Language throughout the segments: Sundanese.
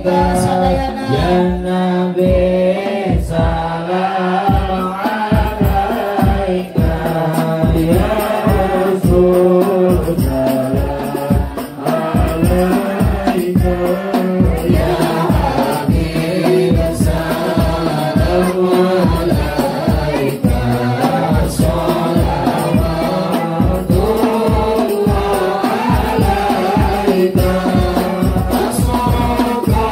Alaika Sadayana. Ya Nabi salam alaika ya Rasul salam alaika ya Habib salam alaika shalawatullah alaika. Semoga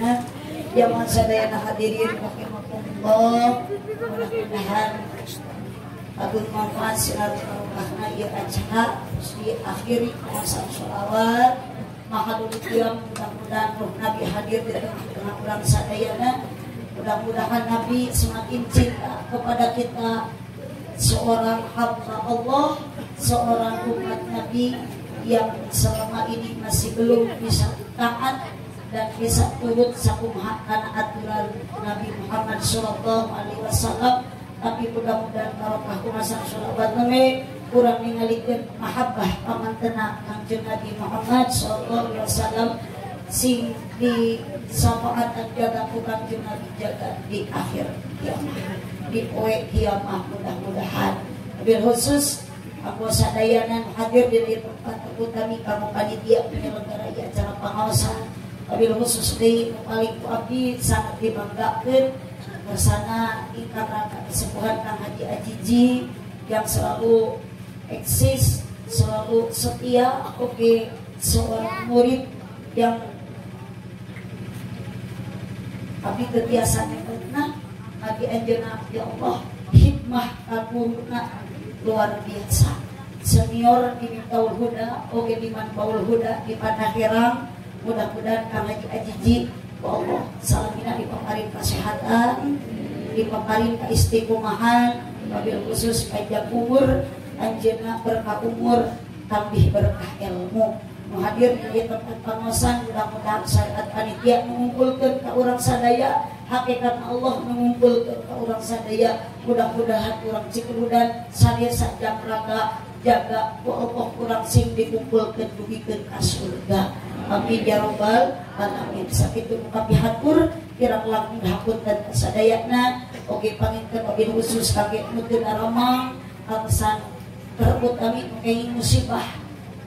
sadayana. Jamaah sadayana hadirin rahimakumullah. Mudah-mudahan agung manfaat sinar barokahna ieu acara terus diakhiri mawasan sholawat. Maka dulu tiang mudah-mudahan roh Nabi hadir di tengah-tengah urang sadayana. Mudah-mudahan Nabi semakin cinta kepada kita, seorang hamba Allah, seorang umat Nabi yang selama ini masih belum bisa taat dan bisa turut sakumaha kana aturan Nabi Muhammad sallallahu alaihi wasallam. Tapi mudah-mudahan barokah kumasan sholawat neme kurang ningalikeun mahabbah pamantena Kangjeng Nabi Muhammad sallallahu alaihi wasallam sing di syafaat jaga ku Kangjeng Nabi jaga di akhir kiamah, di poe kiamah mudah-mudahan. Bil khusus aku sadayanan hadir di tempat utami kamu panitia penyelenggara acara pengawasan. Wabil khusus deui nu paling ku abdi sangat dibanggakeun bersama ingkang rangka kesepuhan Kang Haji Ajiji yang selalu eksis, selalu setia, oke seorang murid yang abdi teu pernah abdi anjeunna ya Allah hikmah kaguruna luar biasa. Senior di Miftahul Huda, oge di Manbaul Huda di Padaherang. Mudah-mudahan Kang Haji Ajiji Allah salamina dipaparin kesehatan, dipaparin keistiqomahan, wabil khusus panjang umur, anjeunna berkah umur, tambih berkah ilmu. Nu hadir di tempat pangosan mudah-mudahan syariat panitia mengumpulkeun ka urang sadaya, hakikatna Allah mengumpulkeun ka urang sadaya. Mudah-mudahan urang Cikerudan sadaya sajam raga jaga ku Allah urang sing dikumpulkeun dugikeun ka surga. Amin ya robbal alamin. Sakitu kapihatur kirang langkung hapunten sadayana. Oge panginten wabil khusus kage nu teu daramang alasan terutami kenging musibah.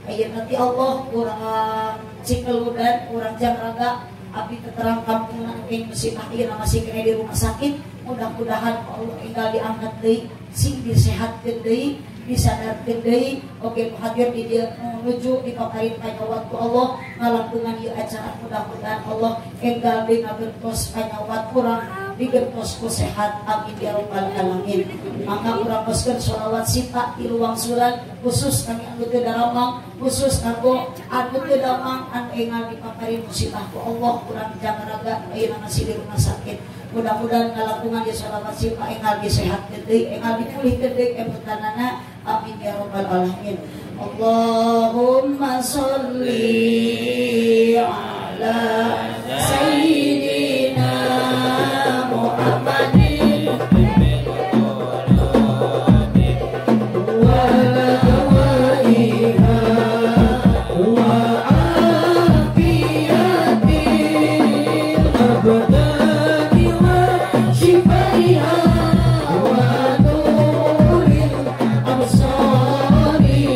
Ayeuna nanti Allah urang Cikeludan, urang Jangraga abdi teterang kampungna kenging musibah ieu masih kena di rumah sakit. Mudah-mudahan Allah enggal diangkat deui, sing disehatkeun deui, disadarkeun deui. Oge hadir di dieu menuju dipaparin panyawat ku Allah ngalangkungan ieu acara. Mudah-mudahan Allah enggal deui ngagentos panyawat urang digentos ku sehat. Amin ya rabbal alamin. Mangga urang koskeun sholawat sita tilu wangsulan khusus kami anu teu daramang, khusus kanggo anu teu damang anu enggal dipaparin musibah ku Allah urang Jangraga ayeuna masih di rumah sakit. Mudah-mudahan ngalangkungan ieu sholawat sita enggal disehatkeun deui, enggal dipulihkeun deui emutanana. Amin ya rabbal alamin. Allahumma sholli ala sayyidina Muhammadin wa ala wa afiyatil abdani wa shifaiha wa nuril absari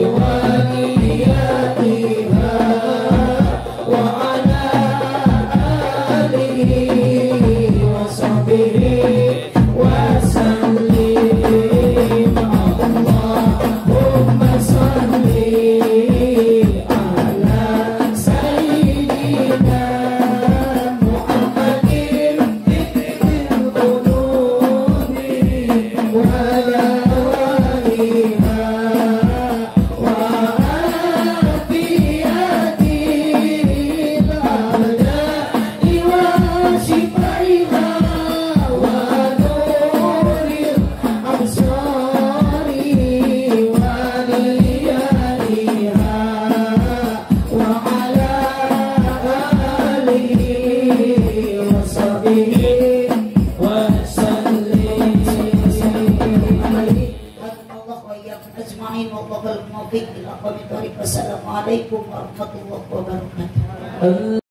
wa niyatiha wa ala alihi wa sahbihi wa sallim. Allahumma salli ala sayyidina Muhammadin tibbil qulubi wa dawaiha wa afiyatil abdani wa shifaiha wa nuril absari wa niyatiha wa ala alihi wa sahbihi wa sallim. Allah wa iyyakum ajma'in wallahu al-muwaffiq ila aqwamit thoriq. Wassalamualaikum warahmatullahi wabarakatuh.